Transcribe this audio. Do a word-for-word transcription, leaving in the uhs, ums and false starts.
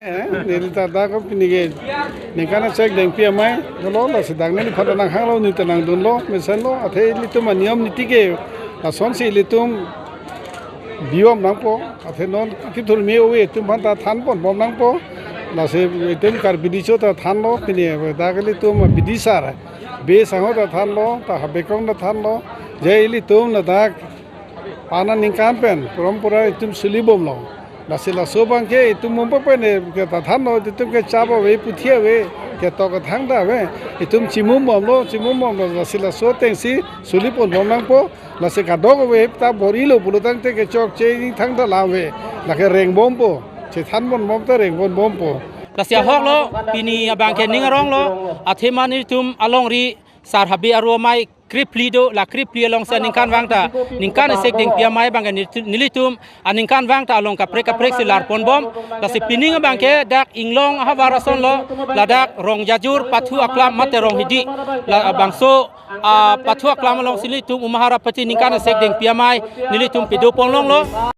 Eh, neli ta dak pini ke ningkan asek dengpi amei dolo, lasi dak neliphan ta nanghanglo, neli ta nangdunlo, mesenlo, athe ilitum aniyom niti ke lasonsi ilitum biyom nangpo, athe non kethur me ove itum aphan ta thanponbom nangpo, lasi itum Karbi Riso ta thanlo, pini dak ilitum bidisar, be sangho ta thanlo, ta habekong ta thanlo, je ilitum ladak pana ningkan pen, porompora itum sulibomlo. Lasi laso abangke itum mumpa pen ke ta thanlo, itum ke chap ave, puthi ave, ketok kethang ta ave. Itum chimumbomlo, chimumbomlo, lasi laso atengsi suliponbom nangpo, lasi kadokave ta bor-ilo pulo tangte kechokche ingthang ta lam ave. Lake rengbompo, chethanponbom ta rengbompo. Lasi ahoklo, pini abangke ning aronglo, athema nelitum alongri sar habe aru amei krephli do, la krephli alongsi aningkanvang ta, ningkan asek dengpi amei abangke nelitu-, nelitum aningkanvang ta along kaprek kaprek si larponbom. Lasi pining abangke dak Inglong ahavar asonlo, ladak Rongjajur Pathu Aklam mate Ronghidi, labangso, ah, Pathu Aklam alongsi nelitum Umahar Apati ningkan asek dengpi amei nelitum pedopon longlo.